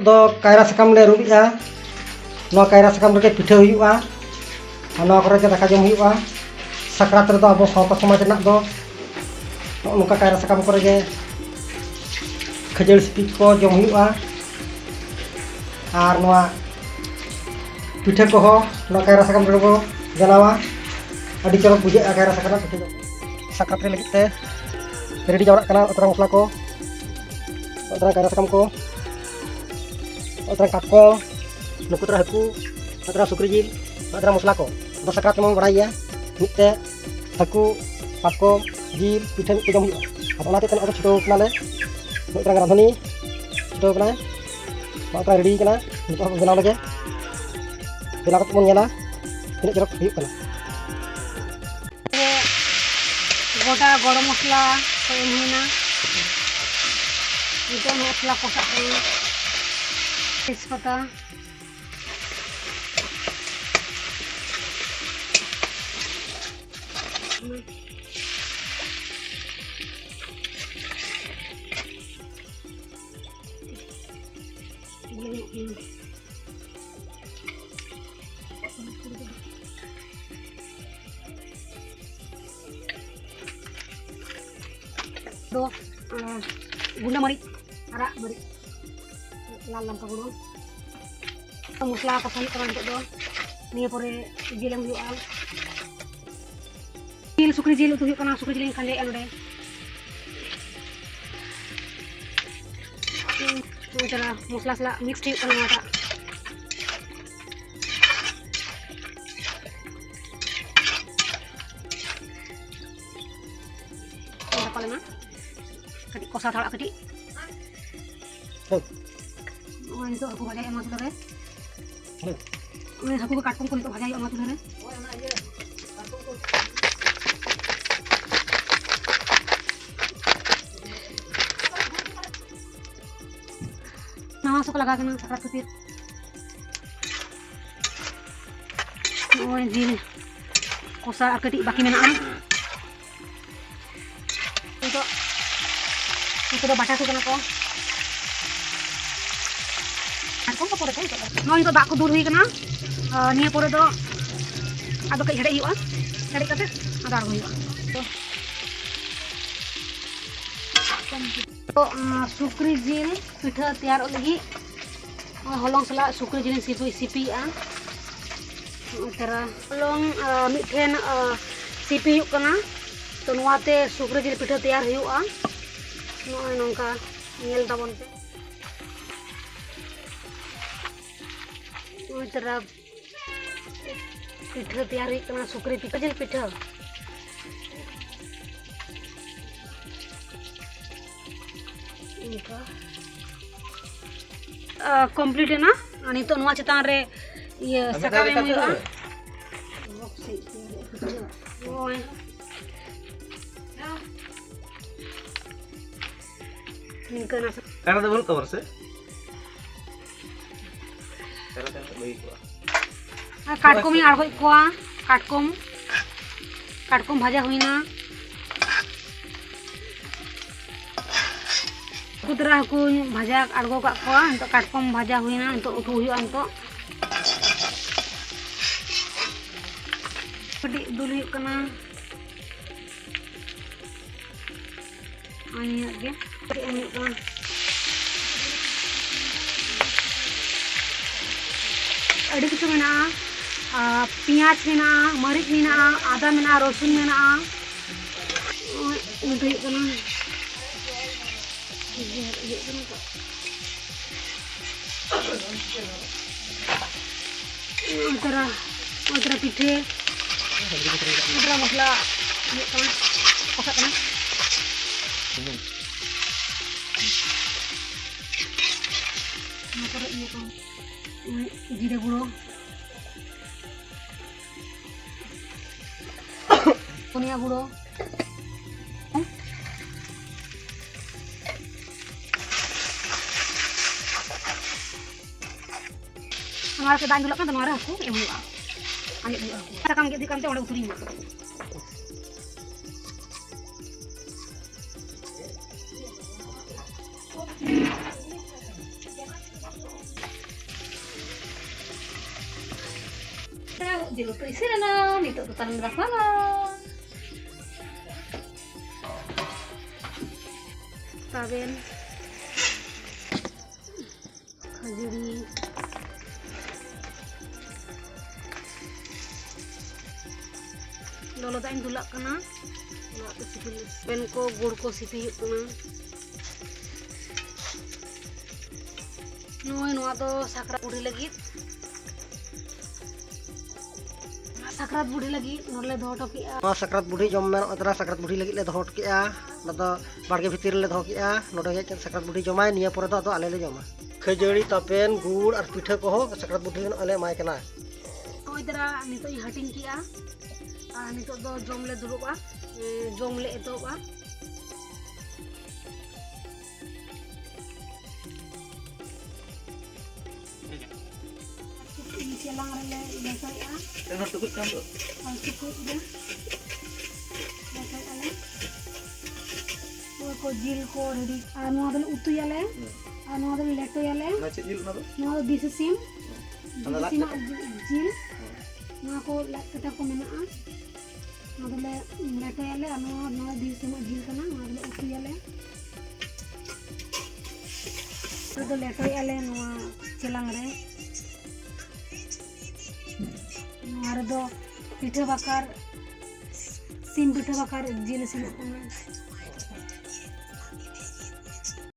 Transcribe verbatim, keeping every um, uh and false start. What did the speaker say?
ᱫᱚ ᱠᱟᱭᱨᱟ ᱥᱟᱠᱟᱢ ᱞᱮ ᱨᱩᱵ ᱮᱜᱼᱟ᱾ ᱱᱚᱣᱟ ᱠᱟᱭᱨᱟ ᱥᱟᱠᱟᱢ ᱨᱮᱜᱮ ᱯᱤᱴᱷᱟᱹ ᱦᱩᱭᱩᱜᱼᱟ ᱟᱨ ᱱᱚᱣᱟ ᱠᱚᱨᱮ ᱜᱮ ᱫᱟᱠᱟ ᱡᱚᱢ ᱦᱩᱭᱩᱜᱼᱟ᱾ ᱥᱟᱠᱨᱟᱛ ᱨᱮᱫᱚ ᱟᱵᱚ ᱥᱟᱶᱛᱟ ᱥᱚᱢᱟᱡᱽ ᱨᱮᱱᱟᱜ ᱫᱚ ᱱᱚᱜᱼᱚ ᱱᱚᱝᱠᱟ ᱠᱟᱭᱨᱟ ᱥᱟᱠᱟᱢ ᱠᱚᱨᱮ ᱜᱮ ᱠᱷᱟᱹᱡᱟᱹᱲᱤ ᱥᱤᱯᱤ ᱠᱚ ᱡᱚᱢ ᱦᱩᱭᱩᱜᱼᱟ᱾ ᱟᱨ ᱱᱚᱣᱟ ᱯᱤᱴᱷᱟᱹ ᱠᱚᱦᱚᱸ ᱱᱚᱣᱟ ᱠᱟᱭᱨᱟ ᱥᱟᱠᱟᱢ ᱨᱮᱜᱮ ᱵᱚ ᱵᱮᱱᱟᱣᱟ᱾ ᱟᱹᱰᱤ ᱪᱚᱨᱚᱠ ᱵᱩᱡᱷᱟᱹᱜᱼᱟ ᱠᱟᱭᱨᱟ ᱥᱟᱠᱟᱢ ᱨᱮᱱᱟᱜ ᱯᱤᱴᱷᱟᱹ ᱡᱚᱢ᱾ ᱥᱟᱠᱨᱟᱛ ᱨᱮ ᱞᱟᱹᱜᱤᱫ ᱛᱮ ᱨᱮᱰᱤ ᱡᱟᱣᱨᱟᱜ ᱠᱟᱱᱟ ᱟᱛᱨᱟ ᱢᱚᱥᱞᱟ ᱠᱚ, ᱟᱛᱨᱟ ᱠᱟᱭᱨᱟ ᱥᱟᱠᱟᱢ ᱠᱚ, ᱟᱛᱨᱟ ᱠᱟᱴᱠᱚᱢ, ᱱᱩᱠᱩ ᱛᱚᱨᱟ ᱦᱟᱹᱠᱩ, ᱟᱛᱨᱟ ᱥᱩᱠᱨᱤ ᱡᱤᱞ, ᱟᱛᱨᱟ ᱢᱚᱥᱞᱟ ᱠᱚ᱾ ᱟᱫᱚ ᱥᱟᱠᱨᱟᱛ ᱨᱮᱢᱟ ᱵᱟᱲᱟᱭ ᱜᱮᱭᱟ, ᱢᱤᱫ ᱛᱮ ᱦᱟᱹᱠᱩ, ᱠᱟᱴᱠᱚᱢ, ᱡᱤᱞ, ᱯᱤᱴᱷᱟᱹ ᱢᱤᱫ ᱛᱮ ᱡᱚᱢ ᱦᱩᱭᱩᱜᱼᱟ᱾ ᱟᱫᱚ ᱚᱱᱟᱛᱮ ᱱᱚᱜᱼᱚᱭ ᱫᱚ ᱪᱷᱩᱴᱟᱹᱣ ᱠᱟᱱᱟᱞᱮ, ᱢᱤᱫᱴᱟᱝ ᱨᱟᱸᱫᱷᱩᱱᱤ ᱪᱷᱩᱴᱟᱹᱣ ᱠᱟᱱᱟᱭ, ᱱᱚᱜᱼᱚᱭ ᱨᱮᱰᱤ ᱠᱟᱱᱟ᱾ ᱱᱤᱛᱚᱜ ᱦᱚᱸ ᱵᱮᱱᱟᱣ ᱞᱮᱜᱮ, ᱵᱮᱱᱟᱣ ᱠᱟᱛᱮ ᱵᱚᱱ ᱧᱮᱞᱟ ᱛᱤᱱᱟᱹᱜ ᱪᱚᱨᱚᱠ ᱦᱩᱭᱩᱜ ᱠᱟᱱᱟ᱾ ᱜᱚᱰᱟ ᱜᱚᱨᱚᱢ ᱢᱚᱥᱞᱟ ᱠᱚ ᱮᱢ ᱦᱩᱭᱱᱟ᱾ ᱱᱤᱛᱚᱜ ᱢᱚᱥᱞᱟ ᱠᱚᱥᱟᱜ ᱠᱟᱱᱟ, ᱛᱮᱡᱽᱯᱟᱛᱟ᱾ ᱫᱚ, ᱟᱨ ᱜᱩᱸᱰᱟᱹ ᱢᱟᱹᱨᱤᱪ, ᱟᱨᱟᱜ ᱢᱟᱹᱨᱤᱪ, ᱞᱟᱞ ᱞᱚᱝᱠᱟ ᱜᱩᱸᱰᱟᱹ᱾ ᱢᱚᱥᱞᱟ ᱠᱚᱥᱟᱣ ᱦᱩᱭᱩᱜ ᱠᱟᱱᱟ ᱱᱤᱛᱚᱜ ᱫᱚ᱾ ᱱᱤᱭᱟᱹ ᱯᱚᱨᱮ ᱡᱤᱞ ᱮᱢ ᱦᱩᱭᱩᱜᱼᱟ᱾ ᱡᱤᱞ, ᱥᱩᱠᱨᱤ ᱡᱤᱞ ᱩᱛᱩ ᱦᱩᱭᱩᱜ ᱠᱟᱱᱟ, ᱥᱩᱠᱨᱤ ᱡᱤᱞᱤᱧ ᱠᱷᱟᱸᱡᱚᱭᱮᱫᱼᱟ ᱱᱚᱰᱮ᱾ ᱱᱚᱜᱼᱚᱭ ᱛᱟᱨᱟ ᱢᱚᱥᱞᱟ ᱥᱟᱞᱟᱜ ᱢᱤᱠᱥ ᱦᱩᱭᱩᱜ ᱠᱟᱱᱟ ᱱᱚᱣᱟᱴᱟᱜ᱾ ᱜᱟᱯᱟᱞ ᱮᱱᱟ᱾ ᱠᱟᱹᱴᱤᱡ ᱠᱚᱥᱟᱣ ᱛᱷᱟᱲᱟᱜ ᱠᱟᱹᱴᱤᱡ᱾ ᱦᱳᱭ᱾ ᱱᱚᱜᱼᱚᱭ ᱱᱤᱛᱚᱜ ᱦᱟᱹᱠᱩ ᱵᱷᱟᱡᱟ ᱦᱩᱭᱩᱜᱼᱟ ᱱᱚᱣᱟ ᱪᱩᱞᱦᱟᱹ ᱨᱮ᱾ ᱦᱳᱭ᱾ ᱱᱚᱜᱼᱚᱭ ᱦᱟᱹᱠᱩ ᱠᱚ ᱠᱟᱴᱠᱚᱢ ᱠᱚ ᱱᱤᱛᱚᱜ ᱵᱷᱟᱡᱟ ᱦᱩᱭᱩᱜᱼᱟ ᱱᱚᱣᱟ ᱪᱩᱞᱦᱟᱹ ᱨᱮ᱾ ᱱᱟᱣᱟ ᱥᱚᱠ ᱞᱟᱜᱟᱣ ᱠᱟᱱᱟ ᱥᱟᱠᱨᱟᱛ ᱠᱷᱟᱹᱛᱤᱨ᱾ ᱱᱚᱜᱼᱚᱭ ᱡᱤᱞ ᱠᱚᱥᱟ ᱟᱨ ᱠᱟᱹᱴᱤᱡ ᱵᱟᱹᱠᱤ ᱢᱮᱱᱟᱜᱼᱟ᱾ ᱱᱤᱛᱚᱜ ᱩᱱᱠᱩ ᱫᱚ ᱵᱟᱴᱟ ᱠᱚ ᱠᱟᱱᱟ ᱠᱚ᱾ ᱱᱚᱜᱼᱚᱭ ᱱᱤᱛᱚᱜ ᱫᱟᱜ ᱠᱚ ᱫᱩᱞ ᱦᱩᱭ ᱠᱟᱱᱟ᱾ ᱟᱨ ᱱᱤᱭᱟᱹ ᱯᱚᱨᱮ ᱫᱚ ᱟᱫᱚ ᱠᱟᱹᱡ ᱦᱮᱰᱮᱡ ᱦᱩᱭᱩᱜᱼᱟ᱾ ᱦᱮᱰᱮᱡ ᱠᱟᱛᱮ ᱟᱫᱚ ᱟᱬᱜᱚ ᱦᱩᱭᱩᱜᱼᱟ᱾ ᱛᱚ, ᱟᱸ, ᱥᱩᱠᱨᱤ ᱡᱤᱞ ᱯᱤᱴᱷᱟᱹ ᱛᱮᱭᱟᱨᱚᱜ ᱞᱟᱹᱜᱤᱫ ᱱᱚᱜᱼᱚᱭ ᱦᱚᱞᱚᱝ ᱥᱟᱞᱟᱜ ᱥᱩᱠᱨᱤ ᱡᱤᱞᱤᱧ ᱥᱤᱯᱤ, ᱥᱤᱯᱤᱭᱮᱜᱼᱟ᱾ ᱱᱚᱜᱼᱚᱭ ᱛᱟᱨᱟ ᱦᱚᱞᱚᱝ, ᱟᱸ, ᱢᱤᱫᱴᱷᱮᱱ, ᱟᱸ, ᱥᱤᱯᱤ ᱦᱩᱭᱩᱜ ᱠᱟᱱᱟ᱾ ᱛᱚ, ᱱᱚᱣᱟᱛᱮ ᱥᱩᱠᱨᱤ ᱡᱤᱞ ᱯᱤᱴᱷᱟᱹ ᱛᱮᱭᱟᱨ ᱦᱩᱭᱩᱜᱼᱟ᱾ ᱱᱚᱜᱼᱚᱭ ᱱᱚᱝᱠᱟ ᱧᱮᱞ ᱛᱟᱵᱚᱱ ᱯᱮ᱾ ᱱᱚᱜᱼᱚᱭ ᱛᱟᱨᱟ ᱯᱤᱴᱷᱟᱹ ᱛᱮᱭᱟᱨ ᱦᱩᱭᱩᱜ ᱠᱟᱱᱟ, ᱥᱩᱠᱨᱤ ᱯᱤᱴᱷᱟᱹ, ᱡᱤᱞ ᱯᱤᱴᱷᱟᱹ᱾ ᱚᱱᱠᱟ᱾ ᱟᱸ, complete ᱮᱱᱟ᱾ ᱟᱨ ᱱᱤᱛᱚᱜ ᱱᱚᱣᱟ ᱪᱮᱛᱟᱱ ᱨᱮ ᱤᱭᱟᱹ ᱟᱨ ᱢᱤᱫ ᱥᱟᱠᱟᱢ ᱫᱷᱟᱣ ᱮᱢ ᱞᱮᱠᱟᱛᱮ ᱦᱩᱭᱩᱜᱼᱟ᱾ ᱦᱳᱭ᱾ ᱱᱚᱜᱼᱚᱭ᱾ ᱱᱤᱝᱠᱟᱹ ᱱᱟᱥᱮ᱾ ᱠᱟᱴᱟ ᱫᱚ ᱵᱟᱹᱱᱩᱜ ᱛᱟᱵᱚᱱᱟ ᱥᱮ? ᱟᱨ ᱠᱟᱴᱠᱚᱢᱤᱧ ᱟᱬᱜᱚᱭᱮᱫ ᱠᱚᱣᱟ, ᱠᱟᱴᱠᱚᱢ, ᱠᱟᱴᱠᱚᱢ ᱵᱷᱟᱡᱟ ᱦᱩᱭᱱᱟ᱾ ᱦᱟᱹᱠᱩ ᱛᱚᱨᱟ ᱦᱟᱹᱠᱩᱧ ᱵᱷᱟᱡᱟ ᱟᱬᱜᱚ ᱠᱟᱜ ᱠᱚᱣᱟ᱾ ᱱᱤᱛᱚᱜ ᱠᱟᱴᱠᱚᱢ ᱵᱷᱟᱡᱟ ᱦᱩᱭᱱᱟ, ᱱᱤᱛᱚᱜ ᱩᱛᱩ ᱦᱩᱭᱩᱜᱼᱟ᱾ ᱱᱤᱛᱚᱜ ᱠᱟᱹᱴᱤᱡ ᱫᱩᱞ ᱦᱩᱭᱩᱜ ᱠᱟᱱᱟ᱾ ᱱᱚᱜᱼᱚᱭ ᱱᱤᱱᱟᱹᱜ ᱜᱮ᱾ ᱠᱟᱹᱴᱤᱡ ᱮᱢ ᱦᱩᱭᱩᱜ ᱠᱟᱱᱟ᱾ ᱟᱹᱰᱤ ᱠᱤᱪᱷᱩ ᱢᱮᱱᱟᱜᱼᱟ᱾ ᱟᱨ ᱯᱮᱸᱭᱟᱡᱽ ᱢᱮᱱᱟᱜᱼᱟ, ᱢᱟᱹᱨᱤᱪ ᱢᱮᱱᱟᱜᱼᱟ, ᱟᱫᱟ ᱢᱮᱱᱟᱜᱼᱟ, ᱨᱚᱥᱩᱱ ᱢᱮᱱᱟᱜᱼᱟ᱾ ᱱᱚᱜᱼᱚᱭ ᱩᱛᱩ ᱦᱩᱭᱩᱜ ᱠᱟᱱᱟ᱾ ᱤᱭᱟᱹ ᱦᱩᱭᱩᱜ ᱠᱟᱱᱟ ᱛᱚ᱾ ᱚᱱᱛᱮᱨᱟ, ᱚᱱᱛᱮᱨᱟ ᱯᱤᱴᱷᱟᱹ, ᱚᱱᱛᱮᱨᱟ ᱢᱚᱥᱞᱟ ᱤᱭᱟᱹᱜ ᱠᱟᱱᱟ, ᱠᱚষᱟᱜ ᱠᱟᱱᱟ᱾ ᱚᱱᱟ ᱠᱚᱨᱮ ᱤᱭᱟᱹ ᱠᱚ, ᱡᱤᱨᱟᱹ ᱜᱩᱸᱲᱟᱹ, ᱫᱷᱚᱱᱤᱭᱟᱹ ᱜᱩᱸᱲᱟᱹ᱾ ᱱᱚᱣᱟ ᱨᱮ ᱫᱟᱜ ᱫᱩᱞᱟᱜ ᱠᱟᱱ ᱛᱟᱦᱮᱸ, ᱱᱚᱣᱟ ᱨᱮ ᱦᱟᱹᱠᱩ ᱮᱢ ᱦᱩᱭᱩᱜᱼᱟ, ᱟᱸᱡᱮᱫ ᱦᱩᱭᱩᱜᱼᱟ ᱦᱟᱹᱠᱩ᱾ ᱥᱟᱠᱟᱢ ᱜᱮᱫ ᱦᱩᱭᱩᱜ ᱠᱟᱱ ᱛᱮ ᱚᱸᱰᱮ ᱩᱛᱩᱨᱤᱧ ᱦᱩᱭᱩᱜᱼᱟ᱾ ᱡᱤᱞ ᱩᱛᱩ ᱤᱥᱤᱱ ᱮᱱᱟ, ᱱᱤᱛᱚᱜ ᱫᱚ ᱛᱟᱦᱞᱮ ᱨᱟᱥᱟᱞᱟ᱾ ᱛᱟᱵᱮᱱ, ᱠᱷᱟᱹᱡᱟᱹᱲᱤ, ᱞᱚᱞᱚ ᱫᱟᱜ ᱤᱧ ᱫᱩᱞᱟᱜ ᱠᱟᱱᱟ᱾ ᱚᱱᱟ ᱩᱛᱩ ᱥᱤᱯᱤ ᱞᱟᱹᱜᱤᱫ᱾ ᱛᱟᱵᱮᱱ ᱠᱚ, ᱜᱩᱲ ᱠᱚ ᱥᱤᱯᱤ ᱦᱩᱭᱩᱜ ᱠᱟᱱᱟ᱾ ᱱᱚᱜᱼᱚᱭ ᱱᱚᱣᱟ ᱫᱚ ᱥᱟᱠᱨᱟᱛ ᱵᱩᱰᱷᱤ ᱞᱟᱹᱜᱤᱫ᱾ ᱥᱟᱠᱨᱟᱛ ᱵᱩᱰᱷᱤ ᱞᱟᱹᱜᱤᱫ ᱱᱚᱰᱮ ᱞᱮ ᱫᱚᱦᱚ ᱦᱚᱴᱚ ᱠᱮᱜᱼᱟ᱾ ᱱᱚᱣᱟ ᱥᱟᱠᱨᱟᱛ ᱵᱩᱰᱷᱤ ᱡᱚᱢ ᱢᱮᱱᱟᱜ ᱛᱟᱨᱟ, ᱥᱟᱠᱨᱟᱛ ᱵᱩᱰᱷᱤ ᱞᱟᱹᱜᱤᱫ ᱞᱮ ᱫᱚᱦᱚ ᱦᱚᱴᱚ ᱠᱮᱜᱼᱟ᱾ ᱚᱱᱟ ᱫᱚ ᱵᱟᱲᱜᱮ ᱵᱷᱤᱛᱤᱨ ᱨᱮᱞᱮ ᱫᱚᱦᱚ ᱠᱮᱜᱼᱟ᱾ ᱱᱚᱰᱮ ᱜᱮ ᱪᱮᱫ ᱥᱟᱠᱨᱟᱛ ᱵᱩᱰᱷᱤ ᱡᱚᱢᱟᱭ, ᱱᱤᱭᱟᱹ ᱯᱚᱨᱮ ᱫᱚ ᱟᱫᱚ ᱟᱞᱮ ᱞᱮ ᱡᱚᱢᱟ᱾ ᱠᱷᱟᱹᱡᱟᱹᱲᱤ, ᱛᱟᱯᱮᱱ, ᱜᱩᱲ ᱟᱨ ᱯᱤᱴᱷᱟᱹ ᱠᱚᱦᱚᱸ ᱥᱟᱠᱨᱟᱛ ᱵᱩᱰᱷᱤ ᱞᱮ ᱮᱢᱟᱭ ᱠᱟᱱᱟ᱾ ᱱᱚᱜᱼᱚᱭ ᱛᱟᱨᱟ ᱱᱤᱛᱚᱜ ᱤᱧ ᱦᱟᱹᱴᱤᱧ ᱠᱮᱜᱼᱟ ᱟᱨ ᱱᱤᱛᱚᱜ ᱫᱚ ᱡᱚᱢ ᱞᱮ ᱫᱩᱲᱩᱵᱼᱟ, ᱮ, ᱡᱚᱢ ᱞᱮ ᱮᱛᱚᱦᱚᱵᱼᱟ᱾ ᱪᱮᱞᱟᱝ ᱨᱮᱞᱮ ᱞᱮᱴᱚᱭᱮᱜᱼᱟ᱾ ᱮᱱᱦᱚᱸ ᱴᱩᱠᱩᱡ ᱠᱟᱱ ᱫᱚ᱾ ᱟᱨ ᱴᱩᱠᱩᱡ ᱨᱮ ᱞᱮᱴᱚᱭᱮᱜᱼᱟ ᱞᱮ᱾ ᱱᱚᱣᱟ ᱠᱚ ᱡᱤᱞ ᱠᱚ ᱨᱮᱰᱤ, ᱟᱨ ᱱᱚᱣᱟ ᱫᱚᱞᱮ ᱩᱛᱩᱭᱟᱞᱮ, ᱦᱩᱸ᱾ ᱟᱨ ᱱᱚᱣᱟ ᱫᱚᱞᱮ ᱞᱮᱴᱚᱭᱟᱞᱮ᱾ ᱚᱱᱟ ᱪᱮᱫ ᱡᱤᱞ ᱚᱱᱟ ᱫᱚ? ᱱᱚᱣᱟ ᱫᱚ ᱫᱮᱥᱤ ᱥᱤᱢ, ᱦᱩᱸ᱾ ᱚᱱᱟ ᱫᱮᱥᱤ ᱞᱟᱫ ᱥᱤᱢᱟᱜ ᱠᱟᱛᱮ? ᱡᱤᱞ᱾ ᱦᱩᱸ᱾ ᱱᱚᱣᱟ ᱠᱚ ᱞᱟᱫ ᱠᱟᱛᱮ ᱠᱚ ᱢᱮᱱᱟᱜᱼᱟ᱾ ᱚᱱᱟ ᱫᱚᱞᱮ ᱞᱮᱴᱚᱭᱟᱞᱮ, ᱟᱨ ᱱᱚᱣᱟ, ᱱᱚᱣᱟ ᱫᱮᱥᱤ ᱥᱤᱢᱟᱜ ᱡᱤᱞ ᱠᱟᱱᱟ, ᱱᱚᱣᱟ ᱫᱚᱞᱮ ᱩᱛᱩᱭᱟᱞᱮ᱾ ᱱᱚᱣᱟ ᱫᱚ ᱞᱮᱴᱚᱭᱮᱜᱼᱟ ᱞᱮ ᱱᱚᱣᱟ ᱪᱮᱞᱟᱝ ᱨᱮ᱾ ᱱᱚᱣᱟ ᱨᱮᱫᱚ ᱯᱤᱴᱷᱟᱹ ᱵᱟᱠᱟᱨ, ᱥᱤᱢ ᱯᱤᱴᱷᱟᱹ ᱵᱟᱠᱟᱨ ᱡᱤᱞ ᱤᱥᱤᱱᱚᱜ ᱠᱟᱱᱟ᱾